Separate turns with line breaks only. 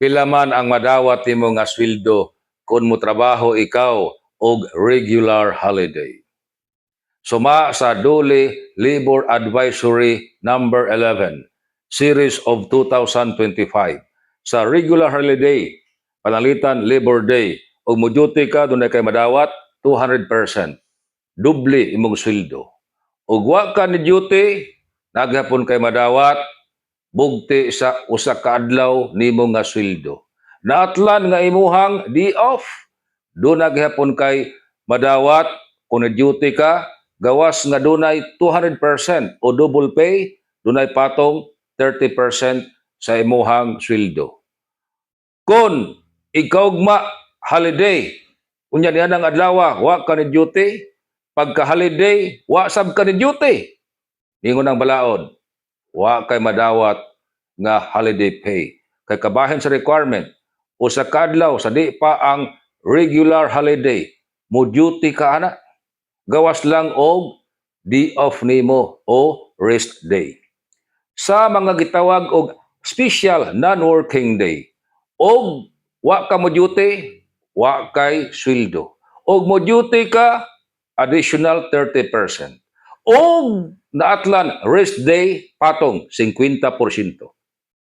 Pila man ang madawat nimo nga sweldo kung mo trabaho ikaw og regular holiday? Suma sa DOLE Labor Advisory number 11, series of 2025. Sa regular holiday, pananglitan Labor Day, ug mo duty ka, dunay kay madawat 200%. Doble imong sweldo. Ug wa ka ni duty, naa gihapon kay madawat bugti sa usa ka adlaw nimo nga sweldo. Naatlan nga imuhang day off, duna gihapon kay madawat kung duty ka, gawas nga dunay 200% o double pay, dunay patong 30% sa imuhang sweldo. Kung ikaugma holiday, unya niya ng adlaw, wa ka ni duty, pagka holiday, wa sab ka ni duty. Ningon ang balaod, wa kay madawat nga holiday pay. Kay kabahin sa requirement, usa ka adlaw sa di pa ang regular holiday, mo duty ka ana. Gawas lang og day off nimo o rest day. Sa mga gitawag og special non-working day, og wa ka mo duty, wa kay sweldo. Og mo duty ka, additional 30%. Og naatlan rest day, patong 50%.